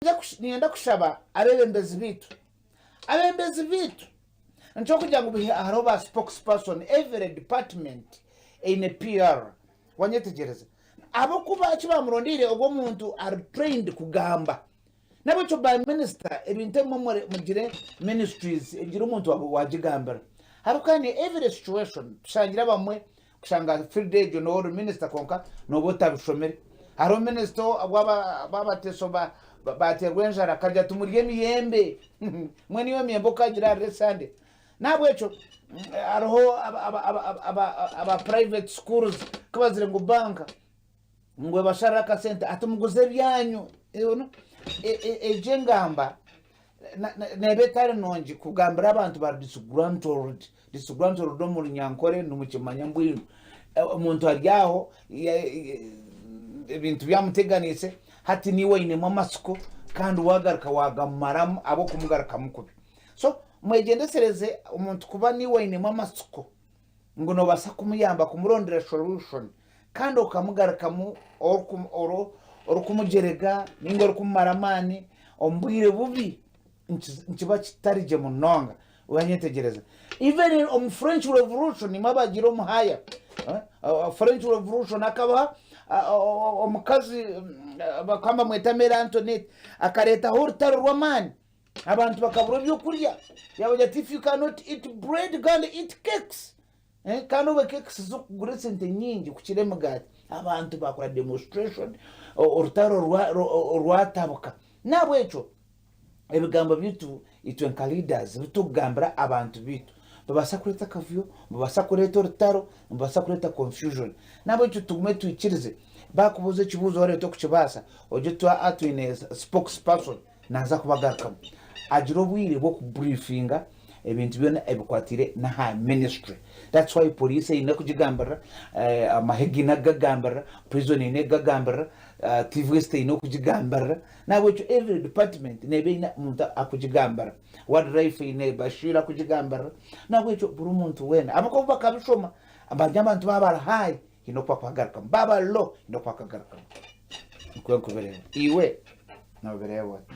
Niinyenda kushaba abeebembezi baitu, abeebembezi baitu nikyokugira ngu hariho ba spokesperson, every department eine PR, wanyetegyereza? Ahabw'okuba eki baamurondeire ogwo omuntu ari trained kugamba. N'ahabw'ekyo ba minisita ebintu ebimwe mugire ministries egire omuntu waagigambira. Ahabw'okuba ni every situation tushangire abamwe Kushanga field egyo nooba ori minisita kwonka nooba otabishomire. Hariho minisita obu abateso baateerwa enjara akagira ati murye emiyembe. Mbwenu iwe emiyembe okagira ahari esande. N'ahabw'ekyo hariho aba private schools ku bazire ngu banka ngu ebasharire akasente ati muguze ebyanyu. Egyo engamba neeba etari nungi kugambira abantu bari disgruntled, disgruntled omu runyankore nimukimanya mbwenu. Omuntu ari aho ebintu byamuteganiise hati naiwe oinemu amatsiko kandi waagaruka waagamumaramu ahabw'okumugarukamu kubi. So mwegyendesereze omuntu kuba naiwe oinemu amatsiko ngu noobaasa kumuyamba kumurondera solution kandi okamugarukamu orikumugyerega nainga orikumumara amaani omu bwire bubi nikiba kitari gye munonga. Wanyetegyereza? Even omu French Revolution nimwo abagiire omu haya. French Revolution hakabaho omukazi bakaba nibamweta Marie Antoinette akareetaho orutaro rw'amaani. Abantu bakabura ebyokurya. Yaabagira ati if you cannot eat bread go and eat cakes. Eh, kandi obwe cakes zirikugura esente nyingi kukira emigaati. Abantu baakora demonstration, orutaro rwatabuka. N'ahabw'ekyo ebigambo byaitu itwe nka leaders ebi turikugambira abantu baitu nibibaasa kureeta akavuyo, nibibaasa kureeta orutaro, nibibaasa kureeta confusion. N'ahabw'ekyo tugume twikirize, baakubuuza ekibuuzo wareeba torikukibaasa, ogire oti aa twine spokesperson. Naaza kubagarukamu agire obwire bw'okubriefinga ebintu byona ebikwataire n'aha ministry. That's why police eine kugigambirira, amahe gaine kugagambirira, prison eine kugagambirira, TV West eine okugigambirira. N'ahabw'ekyo every department neeba eine omuntu akugigambira. Wildlife eine Bashir akugigambirira. N'ahabw'ekyo buri muntu weena ahabw'okuba bo bakabishoma bari abantu baaba bari high haine oku bakubagarukamu, baaba low haine oku bakubagarukamu. Nikwo nkubireeba. Iwe? Noobireeba ota?